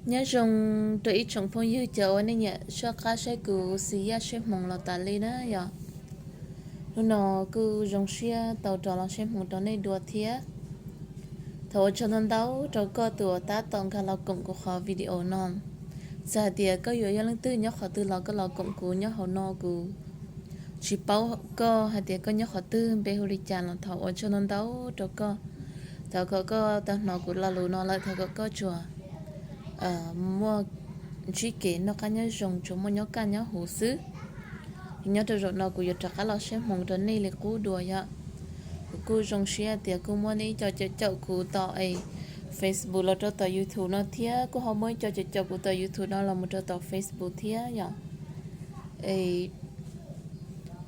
Nyob zoo rau ib tsoom phooj ywg cov uas nej nyiam soj qab saib kuv xis yaj saib hmoov los tas li na yom. Hnub no kuj zoo siab tau rov los saib hmoov rau nej dua thiab. Thov ua tsaug ntau ntau rau koj tus uas tab tom nkag los koom kuv qhov video no. Txawm hais tias koj yuav yog leej twg nyob qhov twg los koj los koom kuv nyob hauv no kuv tsis paub koj hais tias koj nyob qhov twg npe hu li cas los thov ua tsaug ntau ntau rau koj. Thov kom koj tau hnov kuv lo lus no lawm thov kom koj tsuas muaj ntsib kev noj qab nyob zoo tsuas muaj nyob kaj nyob huv xwb. Nyob rau zaum no kuv yuav rov qab los saib hmoov rau nej li qub dua yom. Kuv kuj zoo siab tias kuj muaj nej ib co caum caum kuv tom Facebook los rau tom YouTube no thiab kuj ho muaj ib co caum caum kuv tom YouTube no los mus rau tom Facebook thiab yom.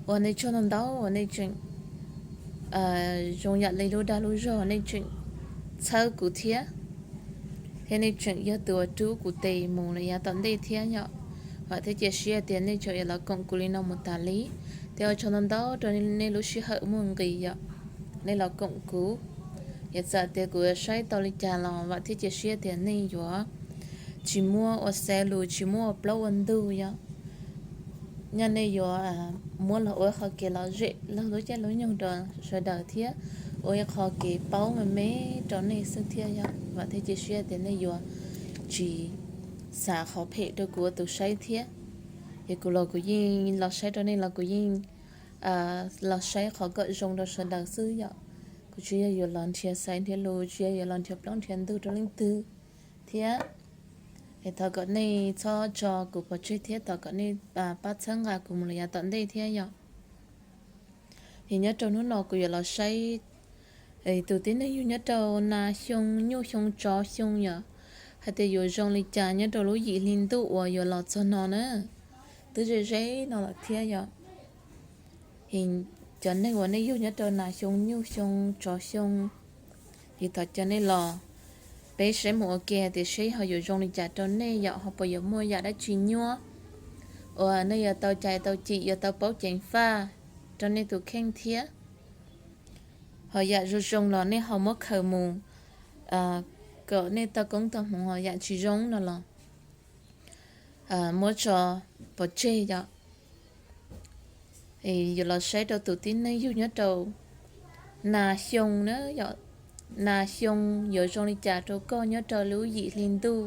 Ua nej tsaug ntau ntau uas nej tseem zoo yam li lub dag lub zog nej tseem txhawb kuv thiab, thiab nej tseem yog tus uas rub kuv tes mus lawm yav tom ntej thiab yom. Vam thiab cia siab tias nej tseem yuav los koom kuv li no mus tas li, thiab ua tsaug ntau ntau rau nej lub sij hawm muaj nqis yom, nej los koom kuv. Yog txawm tias kuv yuav saib tau li cas los vam thiab cia siab tias nej yuav tsis muab ua xav lus tsis muab ua plaub ua ntug yom. Nyob nej yuav muab los ua ib qho kev lom zem lub caij lub nyoog rau sawv daws thiab ua ib qho kev paub me me rau nej xwb thiab yom. Vam thiab cia siab tias nej yuav tsis xav qhov phem rau kuv ua tus saib thiab. Es kuv los kuv yeej los saib rau nej los kuv yeej los saib qhov kom zoo rau sawv daws xwb yom. Kuv tsis yog yuav los nrhiav xaiv nrhiav lus tsis yog yuav los nrhiav plaub nrhiav ntug rau leej twg thiab. Es thov kom nej txhob tso kuv pov tseg thiab thov kom nej pab txhawb nqa kuv mus lawm yav tom ntej thiab yom. Es nyob rau hnub no kuv yuav los saib tus tib neeg yug nyob rau nas xyoo nyuj xyoo tsov xyoo yom, hais tias yuav zoo li cas nyob rau lub yim hli ntuj uas yuav los txog no na, twb ze ze no lawm thiab yom. Es cov neeg uas nej yug nyob rau nas xyoo nyuj xyoo tsov xyoo, es thov cov nej los peb saib mus ua ke hais tias seb ho yuav zoo li cas rau nej yom, ho puas yuav muaj yam dab tsi nyuab uas nej yuav tau cais tau cim yuav tau paub ceev faj rau nej tus kheej thiab. Ho yam zoo zoo los nej ho muab khaws mus kom nej tau koob tau hmoov, ho yam tsis zoo no los muab tso pov tseg yom. Yuav los saib rau tus tib neeg yug nyob rau nas xyoo na yom. Nas xyoo yuav zoo li cas rau koj nyob rau lub yim hli ntuj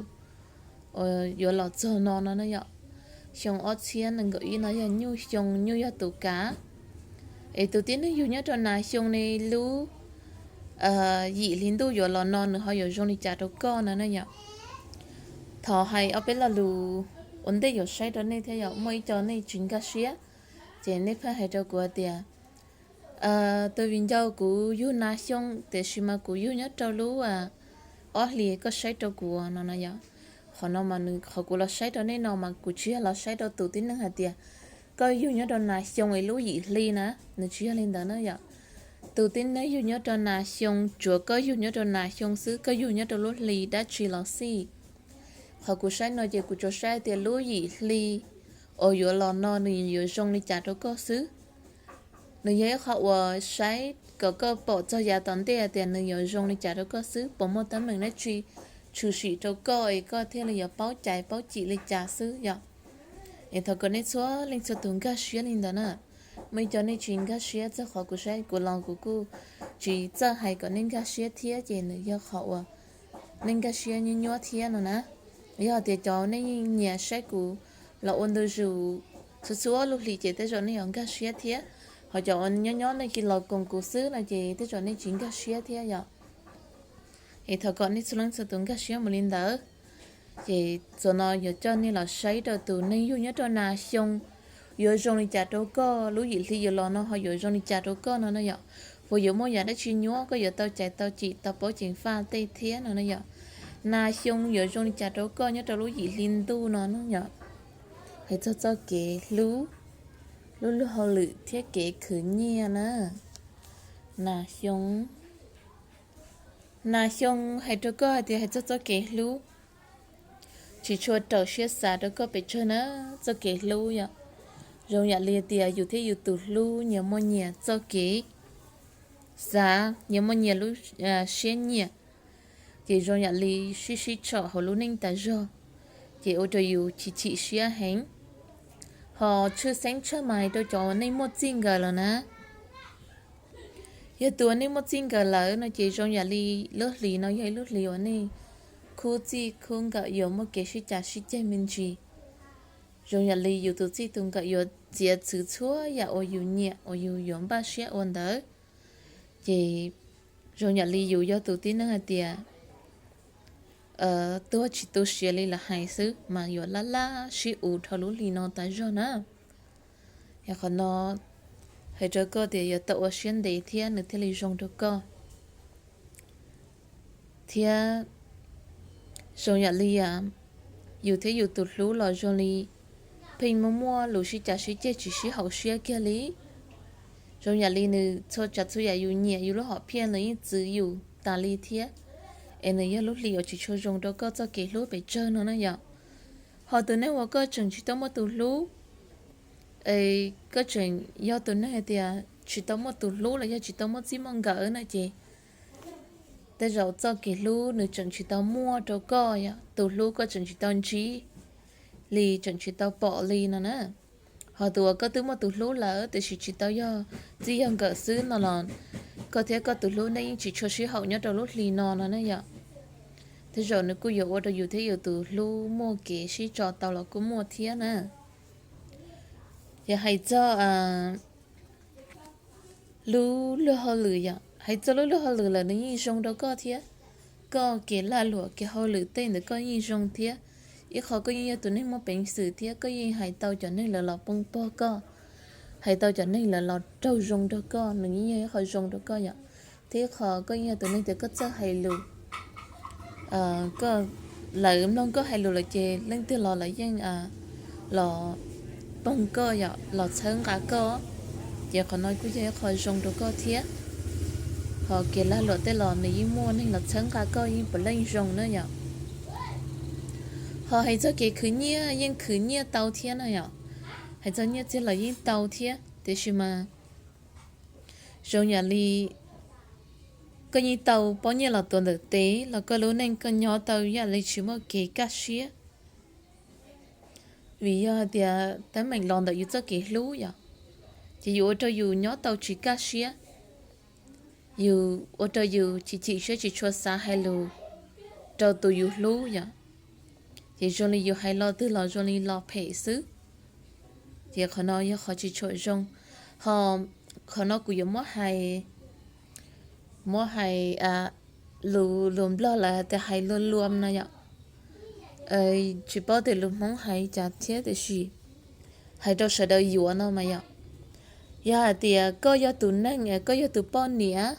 uas yuav los txog no no na yom. Xyoo ob txhiab nees nkaum ib no yog nyuj xyoo, nyuj yog tus kav. Es tus tib neeg yug nyob rau nas xyoo ne lub yim hli ntuj yuav los no nws ho yuav zoo li cas rau koj no na yom. Thov hais ob peb lo lus ua ntej yuav saib rau nej thiab yom, muaj ib co nej tsis nkag siab, ces nej pheej hais rau kuv hais tias tus viv ncaus kuv yug nas xyoo tiam sis mas kuv yug nyob rau lub ob hlis koj saib rau kuv no no yom. Qhov no mas nws qhov kuv los saib rau nej no mas kuv tsis yog los saib rau tus tib neeg hais tias koj yug nyob rau nas xyoo es lub yim hli na, nws tsis yog li ntawd na yom. Tus tib neeg yug nyob rau nas xyoo tsuav koj yug nyob rau nas xyoo xwb, koj yug nyob rau lub hli dab tsi los xij. Qhov kuv saib no ces kuv tsuas saib tias lub yim hli uas yuav los no nws yuav zoo li cas rau koj xwb. Nws yog ib qho uas saib kom koj pom txog yav tom ntej tias nws yuav zoo li cas rau koj xwb, puas muaj teeb meem dab tsi tshwm sim rau koj es koj thiaj li yuav paub cais paub cim li cas xwb yom. Es thov kom nej txhua leej txhua tus nkag siab li ntawd na. Muaj ib co nej tsis nkag siab txog qhov kuv saib kuv los kuv kuj tsis txawj hais kom nej nkag siab thiab ces nws yog qhov uas nej nkag siab nyuab nyuab thiab no na. Yog tias cov nej yeej nyiam saib kuv los ua ntu zus txhua txhua lub hlis ces tej zaum nej yuav nkag siab thiab. Ho cov uas nyob nyob nej cia los koom kuv xwb no ces tej zaum nej tsis nkag siab thiab yom. Es thov kom nej txhua leej txhua tus nkag siab mus li ntawd. Ces txuas no yuav coj nej los saib rau tus neeg yug nyob rau nas xyoo yuav zoo li cas rau koj, lub yim hli yuav los no ho yuav zoo li cas rau koj no na yom. Puas yuav muaj yam dab tsi nyuab koj yuav tau cais tau cim tau paub ceev faj tej thiab no na yom. Nas xyoo yuav zoo li cas rau koj nyob rau lub yim hli ntuj no na yom. Hais txog txoj kev hlub, lub luag hauj lwm thiab kev khwv nyiaj na. Nas xyoo, nas xyoo hais rau koj hais tias hais txog txoj kev hlub, tsis tshua raws siab xav rau koj pes tsawg na. Txoj kev hlub yom, zoo yam li tias yus thiab yus tus hlub nyias muaj nyias txoj kev xav, nyias muaj nyias lub siab nyiam. Ces zoo yam li sib sib tshom hauv lub neej tas zog, ces ua rau yus chim chim siab heev. Ho tshwj xeeb tshaj mas hais rau cov uas nej muaj txij nkawm lawm na, yog tus uas nej muaj txij nkawm lawm no ces zoo yam li lub hlis no yog ib lub hlis uas nej khub txij khub nkawm yuav muaj kev sib cav sib ceg me ntsis. Zoo yam li yus tus txij tus nkawm yuav txiav txwv txhua yam uas yus nyiam uas yus yuav npaj siab ua ntawd. Ces zoo yam li yus yog tus tib neeg hais tias tuag tsis tu siav li lawv hais xwb mas yuav laj laj sib ua dhau lub hli no tas zog na. Yog qhov no hais rau koj tias yuav tau ua siab ntev thiab nws thiaj li zoo rau koj. Thiab zoo yam li yus thiab yus tus hlub los zoo li pheej muaj muaj lus sib cav sib ceg tsis sib haum siab kiag li. Zoo yam li nws txhua tsav txhua yam yus nyiam yus lub hom phiaj nws yeej txwv yus tas li thiab, es nws yog lub hli uas tsis tshua zoo rau koj txoj kev hlub pes tsawg no na yom. Ho tus neeg uas koj tseem tsis tau muaj tus hlub, koj tseem yog tus neeg hais tias tsis tau muaj tus hlub los yog tsis tau muaj txij muaj nkawm no ces tej zaum txoj kev hlub nws tseem tsis tau muaj rau koj, yog tus hlub koj tseem tsis tau ntsib li, tseem tsis tau pom li no na. Ho tus uas koj twb muaj tus hlub lawm tiam sis tsis tau yog txij yog nkawm xwb no los koj thiab koj tus hlub nej yeej tsis tshua sib haum nyob rau lub hli no no ne yom. Tej zaum nws kuj yuav ua rau yus thiab yus tus hlub muaj kev sib tso tau los kuj muaj thiab na. Yog hais txog lub luag hauj lwm yom, hais txog lub luag hauj lwm lawm nws yeej zoo rau koj thiab. Koj kev lag luam kev hauj lwm tej ntawd koj yeej zoo thiab. Ib qho koj yeej yog tus neeg muaj peev xwm thiab koj yeej hais tau cov neeg lawv los poob pog koj, hais tau cov neeg lawv los raug zoo rau koj, nws yeej yog ib qho zoo rau koj yom. Thiab ib qho koj yeej yog tus neeg tias koj txawj hais lus, koj, lawv mloog koj hais lus lawm ces leej twg los lawv yeej los poob koj yom, los txhawb nqa koj. Ces qhov no kuj yog ib qho zoo rau koj thiab. Ho kev lag luam tej los nws yeej muaj neeg los txhawb nqa koj yeej puav leej zoo na yom. Ho hais txog kev khwv nyiaj yeej khwv nyiaj tau thiab na yom. Hais txog nyiaj txiag los yeej tau thiab tiam sis mas zoo yam li koj yeej tau pob nyiaj los tuav ntawm tes los koj lub neej koj nyob tau yam li tsis muaj kev kaj siab. Vim yog hais tias teeb meem los ntawm yus txoj kev hlub yom, ces yus ua rau yus nyob tau tsis kaj siab, yus ua rau yus chim chim siab tsis tshua xav hais lus rau tus yus hlub yom. Ces zoo li yus hais lo twg los zoo li lo phem xwb. Ces qhov no yog qhov tsis tshua zoo. Ho qhov no kuv yuav muab hais, muab hais lus, lus Nplog lawv hais tias hais luag luam no yom. Tsis paub tias lus Hmoob hais cas thiab tiam sis hais rau sawv daws yuav no mas yom. Yog hais tias koj yog tus neeg, koj yog tus poj niam,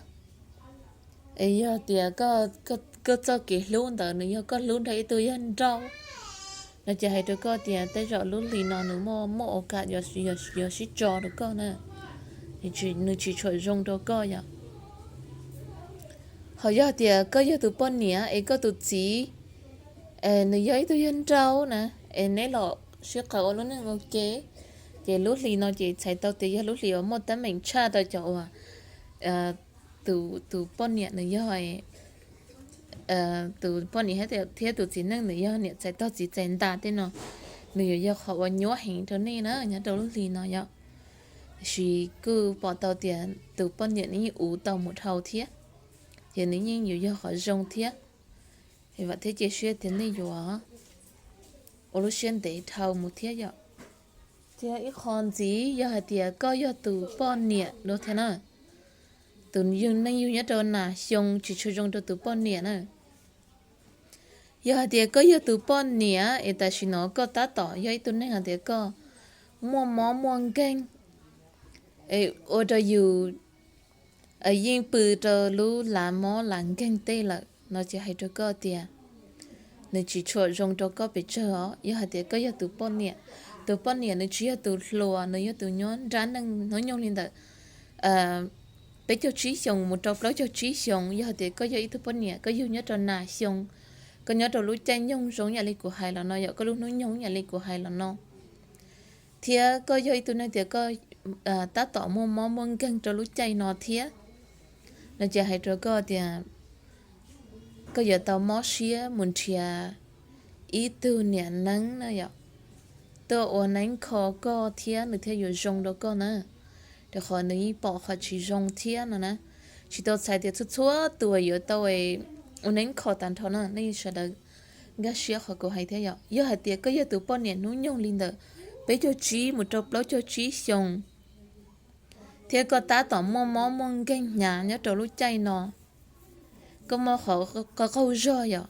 es yog tias koj txoj kev hlub ntawd nws yog koj hlub nrog ib tug yawg nrauj no ces hais rau koj tias tej zaum lub hli no nws muaj, muaj ua kam yuav sib tso rau koj na, nws tsis tshua zoo rau koj yom. Ho yog tias koj yog tus poj niam es koj tus txiv es nws yog ib tug yawg nrauj na, es neb los sib qawm ua lub neej ua ke, ces lub hli no ces txhais tau tias yog lub hli uas muaj teeb meem tshaj rau cov uas tus poj niam nws yog, tus poj niam thiab tus txiv neej nws yog niam txais tog txiv txais ntas tej no, nws yuav yog qhov uas nyuaj heev rau nej na nyob rau lub hli no yom. Tiam sis kuj pom tau tias tus poj niam nws yeej uv tau mus dhau thiab, ces nws yeej yuav yog qhov zoo thiab. Es vam thiab cia siab tias nej yuav ua lub siab ntev dhau mus thiab yom. Thiab ib qho ntxiv yog hais tias koj yog tus poj niam dua thiab na, tus yug neej yug nyob rau nas xyoo tsis tshua zoo rau tus poj niam na. Yog hais tias koj yog tus poj niam es tam sim no koj tab tom yog ib tug neeg hais tias koj muaj mob muaj nkeeg, ua rau yus yeej pw rau lub lav mob lav nkeeg tej lawm no ces hais rau koj tias nws tsis tshua zoo rau koj pes tsawg os. Yog hais tias koj yog tus poj niam, tus poj niam nws tsis yog tus hluas, nws yog tus nyob nrab neej hnub nyoog li ntawm peb caug tsib xyoos mus rau plaub caug tsib xyoos. Yog hais tias koj yog ib tug poj niam koj yug nyob rau nas xyoo, koj nyob rau lub caij nyoog zoo yam li kuv hais los no yom, koj lub hnub nyoog yam li kuv hais los no, thiab koj yog ib tug neeg tias koj tab tom muaj mob muaj nkeeg rau lub caij no thiab no ces hais rau koj tias koj yuav tau mob siab mus nrhiav ib tug niam neeb na yom, tuaj ua neeb kho koj thiab nws thiaj yuav zoo rau koj na, rau qhov nws yeej pom qhov tsis zoo thiab no na. Tsis tau txhais tias txhua txhua tus yuav tau ua neeb kho tag nrho na, nej sawv daws nkag siab qhov kuv hais thiab yom. Yog hais tias koj yog tus poj niam hnub nyoog li ntawm peb caug tsib mus rau plaub caug tsib xyoo, thiab koj tab tom muaj mob muaj nkeeg hnyav nyob rau lub caij no, koj muaj qhov qaug zog yom,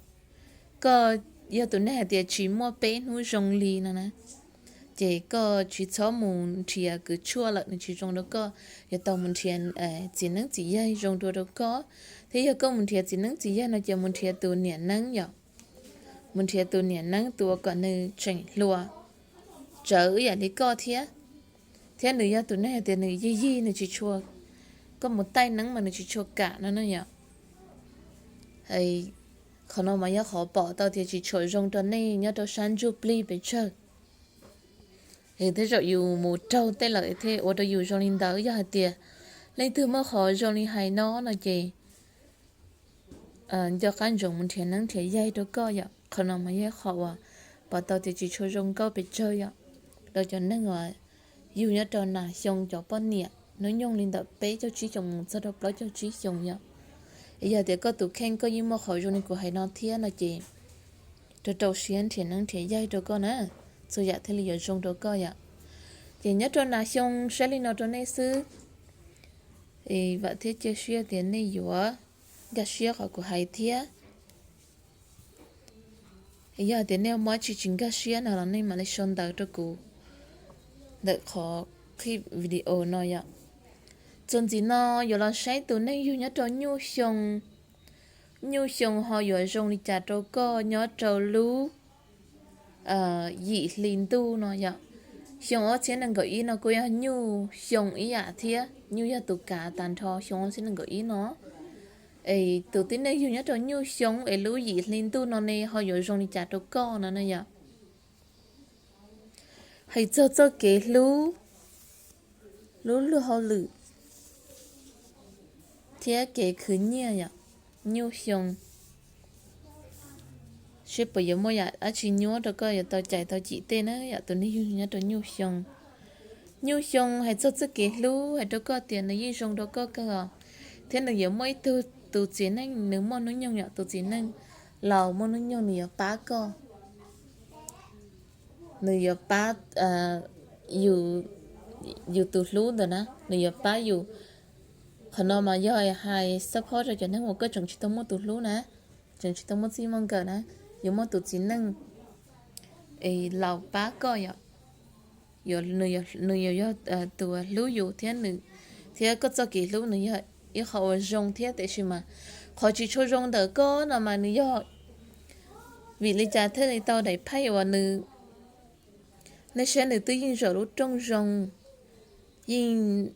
koj yog tus neeg hais tias tsis muaj peb hnub zoo li no na, ces koj tsis txhob mus nrhiav kws tshuaj lawm, nws tsis zoo rau koj. Yuav tau mus nrhiav txiv neeb txiv yaig zoo dua rau koj, thiab yog koj mus nrhiav txiv neeb txiv yaig no ces mus nrhiav tus niam neeb yom, mus nrhiav tus niam neeb tus uas kom nws tseem hluas tsawv ib yam li koj thiab, thiab nws yog tus neeg hais tias nws yig yig nws tsis tshua, koj mus taij neeb mas nws tsis tshua kam no na yom. Qhov no mas yog qhov pom tau tias tsis tshua zoo rau nej nyob rau sab ntsuj plig pes tsawg. Tej zaum yus mus raug tej lawm thiaj ua rau yus zoo li ntawd. Yog hais tias leej twg muaj qhov zoo li hais no no ces nco qab ntsoov mus nrhiav neeb nrhiav yaig rau koj yom. Qhov no mas yog qhov uas pom tau tias tsis tshua zoo nkauj pes tsawg yom, rau cov neeg uas yug nyob rau nas xyoo cov poj niam hnub nyoog li ntawm peb caug tsib xyoos mus txog rau plaub caug tsib xyoos yom. Yog tias koj tus kheej koj yeej muaj qhov zoo li kuv hais no thiab no ces rau rau siab nrhiav neeb nrhiav yaig rau koj na, txhua yam thiaj li yuav zoo rau koj yom. Ces nyob rau nas xyoo saib li no rau nej xwb, vam thiab cia siab tias nej yuav nkag siab qhov kuv hais thiab. Yog tias nej muaj dab tsi tsis nkag siab no los nej mam li sau ntawv rau kuv ntawm qhov clip video no yom. Txuas ntxiv no yuav los saib tus neeg yug nyob rau nyuj xyoo, nyuj xyoo ho yuav zoo li cas rau koj nyob rau lub yim hli ntuj no yom. Xyoo ob txhiab nees nkaum ib no kuj yog nyuj xyoo ib yam thiab, nyuj yog tus kav tas nrho xyoo ob txhiab nees nkaum ib no. Es tus tib neeg yug nyob rau nyuj xyoo es lub yim hli ntuj no ne ho yuav zoo li cas rau koj no na yom. Hais txog txoj kev hlub, lub luag hauj lwm thiab kev khwv nyiaj yom, nyuj xyoo, seb puas yuav muaj yam dab tsi nyuaj rau koj yuav tau cais tau cim tej na yom, tus neeg yug nyob rau nyuj xyoo. Nyuj xyoo hais txog txoj kev hlub hais rau koj tias nws yeej zoo rau koj kawg os, thiab nws yuav muaj ib tug tus txiv neej nws muaj hnub nyoog yom, tus txiv neej laus muaj hnub nyoog nws yuav pab koj, nws yuav pab yus tus hlub ntawd na, nws yuav pab yus. Qhov no mas yog hais support rau cov neeg uas koj tseem tsis tau muaj tus hlub na, tseem tsis tau muaj txij muaj nkawm na, yuav muaj tus txiv neej es laus pab koj yom, nws yuav yog tus hlub yus thiab nws, thiab koj txoj kev hlub nws yog ib qho uas zoo thiab, tiam sis mas qhov tsis tshua zoo ntawm koj no mas nws yog vim li cas thiaj li tau daim phaij uas nws, nej saib nws twb yeej zaum lub rooj zoo, yeej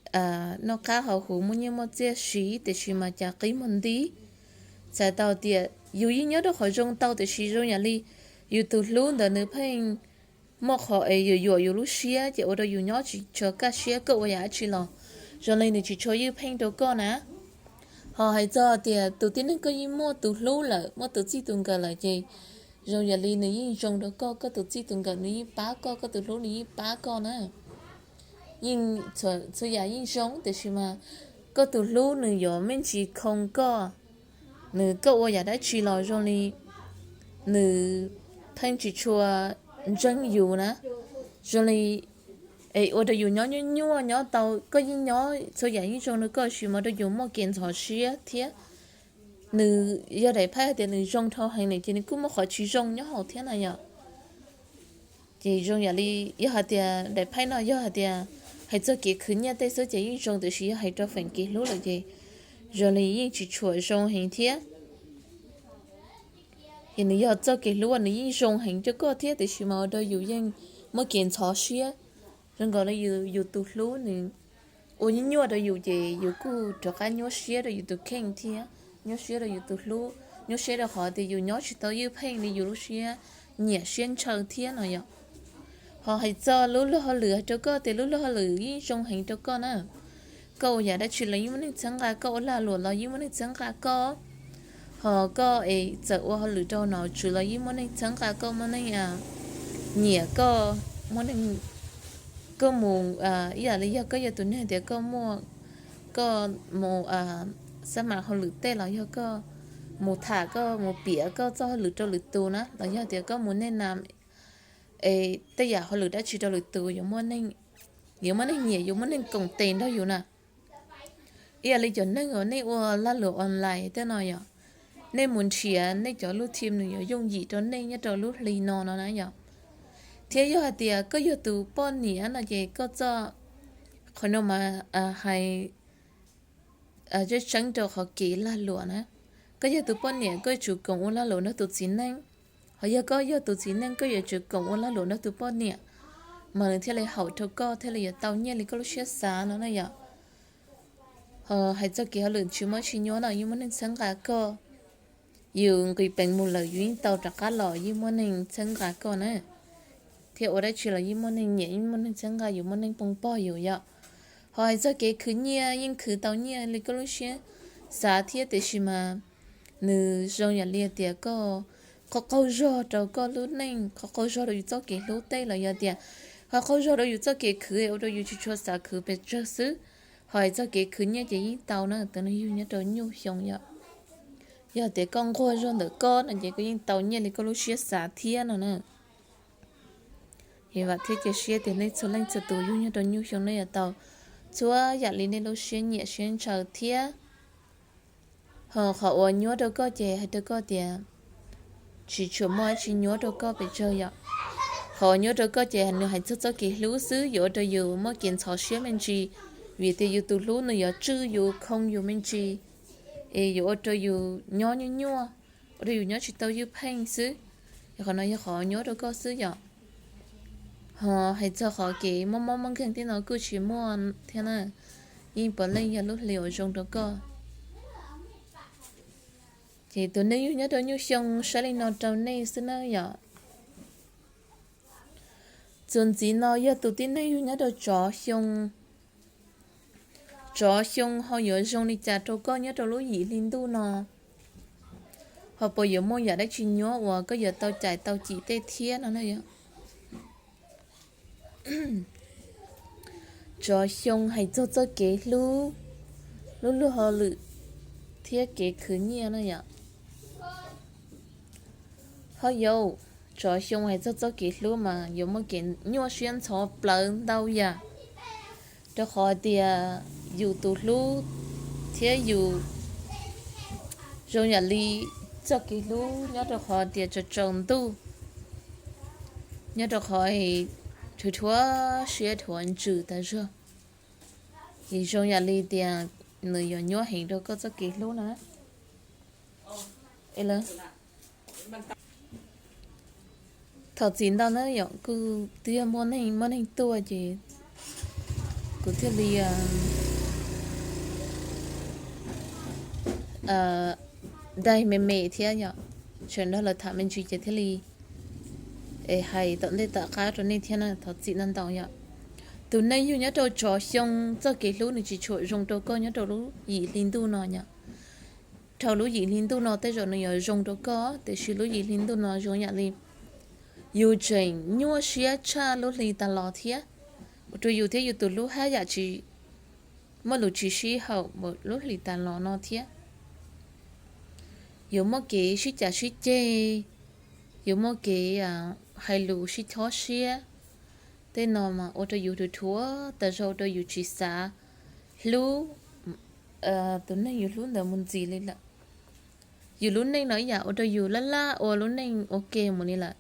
noj qab haus huv muaj nyiaj muaj txiaj siv, tiam sis mas cas qib muag ntib. Txhais tau tias yus yeej nyob rau qhov zoo tau, tiam sis zoo yam li yus tus hlub ntawd nws pheej muaj qhov es yuam yuam yus lub siab ces ua rau yus nyob tsis tshua kaj siab, koj ua yam dab tsi los zoo li nws tsis tshua ywj pheej rau koj na. Ho hais txog tias tus tib neeg koj yeej muaj tus hlub lawm, muaj tus txij tus nkawm lawm ces zoo yam li nws yeej zoo rau koj, koj tus txij tus nkawm nws yeej pab koj, koj tus hlub nws yeej pab koj na. Yeej txhua yam yeej zoo, tiam sis mas koj tus hlub nws yuav me ntsis khoo koj, nws, koj ua yam dab tsi los zoo li nws pheej tsis tshua ntseeg yus na, zoo li es ua rau yus nyob nyuaj nyuaj nyob tau, koj yeej nyob txhua yam yeej zoo rau koj, tab sis mas ua rau yus muaj kev ntxhov siab thiab. Nws yog daim phaij hais tias nws zoo dhau heev lawm ces nws kuj muaj qhov tsis zoo nyob hauv thiab na yom. Ces zoo yam li, yog hais tias daim phaij no yog hais tias hais txog kev khwv nyiaj tej xwb ces yeej zoo, tiam sis yog hais rau feem kev hlub lawm ces zoo li yeej tsis tshua zoo heev thiab. Es nws yog txoj kev hlub uas nws yeej zoo heev rau koj thiab, tiam sis mas ua rau yus yeej muaj kev ntxhov siab, zoo nkaus li yus tus hlub nws ua nyuaj nyuaj rau yus ces yus kuj rov qab nyuaj siab rau yus tus kheej thiab, nyuaj siab rau yus tus hlub, nyuaj siab rau qhov tias yus nyob tsis tau ywj pheej li yus lub siab nyiam siab ntshaw thiab no yom. Ho hais txog lub luag hauj lwm, hais rau koj tias lub luag hauj lwm yeej zoo heev rau koj na. Koj ua yam dab tsi los yeej muaj neeg txhawb nqa koj, ua lag luam los yeej muaj neeg txhawb nqa koj. Ho koj es txawm ua hauj lwm rau nom tswv los yeej muaj neeg txhawb nqa koj, muaj neeg nyiam koj, muaj neeg, koj mus, ib yam li yog koj yog tus neeg tias koj muaj, koj mus xab mam hauj lwm tej los yog koj mus tham, koj mus piav koj txoj hauj lwm rau lwm tus na, los yog tias koj mus nej nam es tej yam hauj lwm dab tsi rau lwm tus, yuav muaj neeg nyiam, yuav muaj neeg koom tes nrog yus na. Ib yam li cov neeg uas nej ua lag luam online tej no yom, nej mus nrhiav nej cov lub team nws yuav yooj yim rau nej nyob rau lub hli no no na yom. Thiab yog hais tias koj yog tus poj niam no ces koj txoj, qhov no mas hais tseeb tseeb rau qhov kev lag luam na. Koj yog tus poj niam koj yuav tsum koom ua lag luam nrog tus txiv neej, ho yog koj yog tus txiv neej koj yuav tsum koom ua lag luam nrog tus poj niam, mas nws thiaj li haum rau koj thiaj li yuav tau nyiaj li koj lub siab xav no na yom. Ho hais txog kev hauj lwm tsis muaj tsis nyuaj no yeej muaj neeg txhawb nqa koj. Yus nqis peev mus lawm yus yeej tau rov qab los yeej muaj neeg txhawb nqa koj na. Thiab ua dab tsi los yeej muaj neeg nyiam, yeej muaj neeg txhawb nqa yus, muaj neeg poob pog yus yom. Ho hais txog kev khwv nyiaj yeej khwv tau nyiaj li koj lub siab xav thiab, tiam sis mas nws zoo yam li tias koj, qhov qaug zog rau koj lub neej, qhov qaug zog rau yus txoj kev hlub tej los yog tias qhov qaug zog rau yus txoj kev khwv ua rau yus tsis tshua xav khwv pes tsawg xwb. Ho hais txog kev khwv nyiaj ces yeej tau na, tus neeg yug nyob rau nyuj xyoo yom. Yog tias koj nquag zog ntawm koj no ces koj yeej tau nyiaj li koj lub siab xav thiab no na. Es vam thiab cia siab tias nej txhua leej txhua tus yug nyob rau nyuj xyoo nej yuav tau txhua yam li nej lub siab nyiam siab ntshaw thiab. Ho qhov uas nyuaj rau koj ces hais rau koj tias tsis tshua muaj dab tsi nyuaj rau koj pes tsawg yom. Qhov uas nyuaj rau koj ces nws hais txog txoj kev hlub xwb, yuav ua rau yus muaj kev ntxhov siab me ntsis, vim tias yus tus hlub nws yuav tswj yus, khoo yus me ntsis, es yuav ua rau yus nyob nyuaj nyuaj, ua rau yus nyob tsis tau ywj pheej xwb. Es qhov no yog qhov nyuaj rau koj xwb yom. Ho hais txog qhov kev mob mob muaj nkeeg tej no kuj tsis muaj thiab na, yeej puav leej yog lub hli uas zoo rau koj. Ces tus neeg yug nyob rau nyuj xyoo saib li no rau nej xwb na yom. Txuas ntxiv no yog tus tib neeg yug nyob rau tsov xyoo. Tsov xyoo ho yuav zoo li cas rau koj nyob rau lub yim hli ntuj no? Ho puas yuav muaj yam dab tsi nyuaj uas koj yuav tau cais tau cim tej thiab no na yom? Tsov xyoo hais txog txoj kev hlub, lub luag hauj lwm thiab kev khwv nyiaj na yom. Ho yog tsov xyoo hais txog txoj kev hlub mas yuav muaj kev nyuaj siab ntxhov plawv ntau yam, rau qhov tias yus tus hlub thiab yus zoo yam li txoj kev hlub nyob rau qhov tias tsaus tsaus ntuj, nyob rau qhov dhuav dhuav siab dhuav ntsws tas zog, es zoo yam li tias nws yuav nyuaj heev rau koj txoj kev hlub na. Thov txim ntau na yom, kuj twb yog muaj neeg, muaj neeg tuaj ces kuv thiaj li daig me me thiab yom, tseem nrog lawv tham me ntsis ces thiaj li hais tom ntej tom qab rau nej thiab na, thov txim ntau ntau yom. Tus neeg yug nyob rau tsov xyoo txoj kev hlub nws tsis tshua zoo rau koj nyob rau lub yim hli ntuj no yom. Dhau lub yim hli ntuj no tej zaum nws yuav zoo rau koj, tiam sis lub yim hli ntuj no zoo yam li yus tseem nyuaj siab tshaj lub hli tas los thiab, ua rau yus thiab yus tus hlub haj yam tsis muaj lus tsis sib haum lub hli tas los no thiab. Yuav muaj kev sib cav sib ceg, yuav muaj kev hais lus sib chob siab, tej no mas ua rau yus dhuav dhuav tas zog, ua rau yus tsis xav hlub tus neeg yus hlub ntawd mus ntxiv li lawm. Yus lub neej no ib yam ua rau yus laj laj ua lub neej ua ke mus li lawm.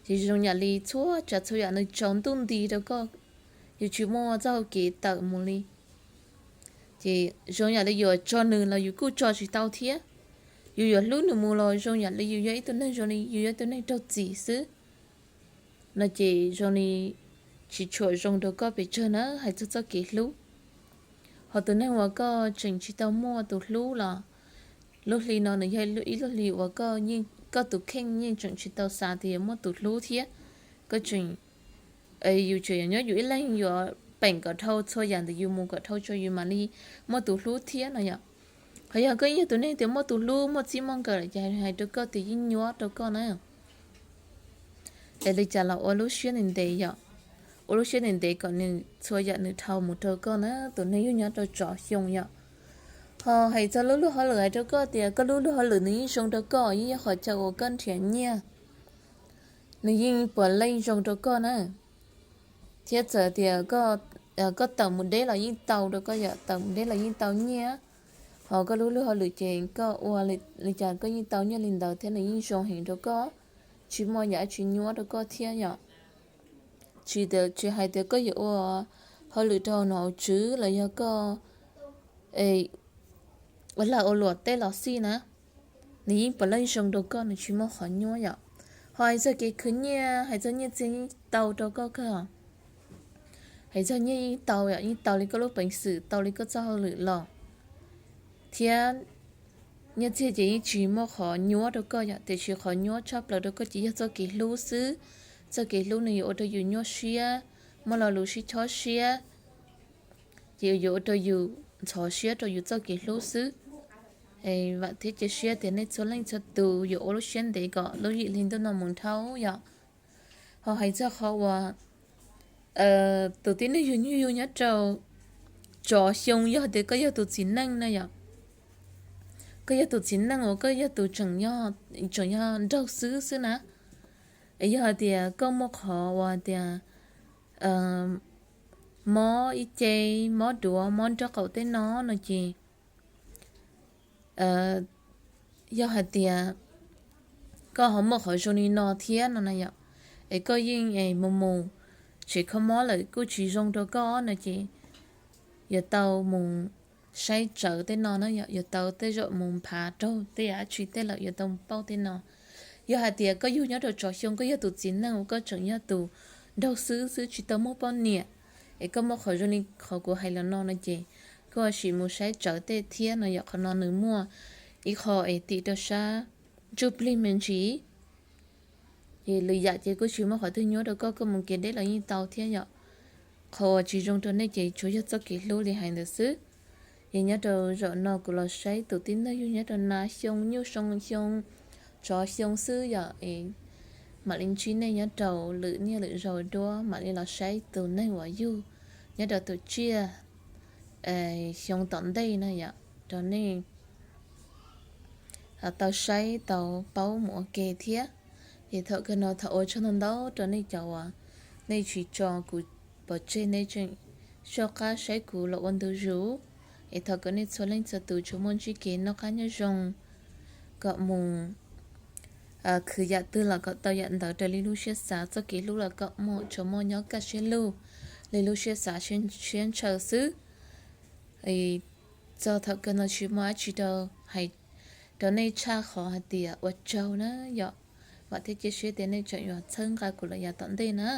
Ces zoo yam li txhua tsav txhua yam nws tsaus ntuj nti rau koj, yus tsis muaj txoj hau kev tawm mus li. Ces zoo yam li yuav tso nws los yus kuj tso tsis tau thiab. Yus yuav hlub nws mus los zoo yam li yus yog ib tug neeg zoo li yus yog ib tug neeg raug txim xwb. No ces zoo li tsis tshua zoo rau koj pes tsawg na, hais txog txoj kev hlub. Ho tus neeg uas koj tseem tsis tau muaj tus hlub los lub hli no nws yog ib lub hli uas koj tus kheej yeej tseem tsis tau xav tias yuav muaj tus hlub thiab. Koj tseem, yus tseem yuav nyob yus ib leeg yuav peem kom dhau txhua yam ntawm yus mus kom dhau tso yus mam li muaj tus hlub thiab no yom. Qhov yog koj yog tus neeg tias muaj tus hlub muaj txij muaj nkawm lawm ces hais rau koj tias yeej nyuab rau koj na. Es li cas los ua lub siab ntev ntev yom, ua lub siab ntev ntev kom nws txhua yam nws dhau mus rau koj na, tus neeg yug nyob rau tsov xyoo yom. Ho hais txog lub luag hauj lwm hais rau koj tias koj lub luag hauj lwm nws yeej zoo rau koj, yeej yog qhov chaw uas koj nrhiav nyiaj, nws yeej puav leej zoo rau koj na. Thiab txawm tias koj tawm mus deb los yeej tau rau koj yom, tawm mus deb los yeej tau nyiaj. Ho koj lub luag hauj lwm ces koj ua li cas koj yeej tau nyiaj li ntawd thiab nws yeej zoo heev rau koj, tsis muaj yam dab tsi nyuab rau koj thiab yom. Tsis hais tias koj yuav ua hauj lwm rau nom tswv los yog koj ua lag ua luam tej los xij na, nws yeej puav leej zoo rau koj, nws tsis muaj qhov nyuab yom. Ho hais txog kev khwv nyiaj, hais txog nyiaj txiag yeej tau rau koj kawg. Hais txog nyiaj yeej tau yom, yeej tau li koj lub peev xwm, tau li koj txoj hauj lwm los, thiab nyiaj txiag ces yeej tsis muaj qhov nyuab rau koj yom. Tiam sis qhov nyuab tshaj plaws rau koj ces yog txoj kev hlub xwb. Txoj kev hlub nws yuav ua rau yus nyuaj siab, muaj lo lus sib chob siab, ces yuav ua rau yus ntxhov siab rau yus txoj kev hlub xwb. Vam thiab cia siab tias nej txhua leej txhua tus yuav ua lub siab ntev kom lub yim hli ntuj no mus dhau yom. Ho hais txog qhov uas tus tib neeg yug nyuj yug nyob rau tsov xyoo, yog tias koj yog tus txiv neej no yom, koj yog tus txiv neej uas koj yog tus tseem yog nraug xwb xwb na, yog hais tias koj muaj qhov uas tias mob ib ce, mob duav mob nraub qaum tej no no ces, yog hais tias koj ho muaj qhov zoo li no thiab no na yom, es koj yeej mus mus tsev kho mob lawm kuj tsis zoo rau koj no ces yuav tau mus saib tsawv tej no na yom, yuav tau tej zaum mus nphav raug tej yam dab tsi tej lawm yuav tau mus pauj tej no. Yog hais tias koj yug nyob rau tsov xyoo, koj yog tus txiv neej uas koj tseem yog tus nraug xwb xwb tsis tau muaj poj niam, es koj muaj qhov zoo li qhov kuv hais los no no ces koj sim mus saib tsawv tej thiab no yom. Qhov no nws muaj ib qho es tim rau sab ntsuj plig me ntsis, ces lwm yam ces kuj tsis muaj qhov twg nyuab rau koj, koj mus kev deb los yeej tau thiab yom. Qhov uas tsis zoo rau nej ces tsuas yog txoj kev hlub li hais ntawd xwb. Ces nyob rau zaum no kuv los saib tus tib neeg yug nyob rau na xyoo, nyuj xyoo, tsov xyoo xwb yom. Mam li ntsib nej nyob rau lwm niaj lwm zaus dua, mam li los saib tus neeg uas yug nyob rau tus tsiaj xyoo tom ntej na yom, rau nej tau saib tau paub mus ua ke thiab. Ces thaum kawg no thov ua tsaug ntau ntau rau nej cov uas nej tsis tso kuv pov tseg, nej tseem soj qab saib kuv los ua ntu zus. Es thov kom nej txhua leej txhua tus tsuas muaj ntsib kev noj qab nyob zoo, kom mus khwv yam twg los kom tau yam ntawd raws li lub siab xav, txoj kev hlub los kom muaj tsuas muaj nyob kaj siab lug li lub siab xav siab ntshaw xwb. Txog thaum kawg no tsis muaj dab tsi rau hais rau nej tshaj qhov hais tias ua tsaug na yom. Vam thiab cia siab tias nej tseem yuav txhawb nqa kuv lawm yav tom ntej na.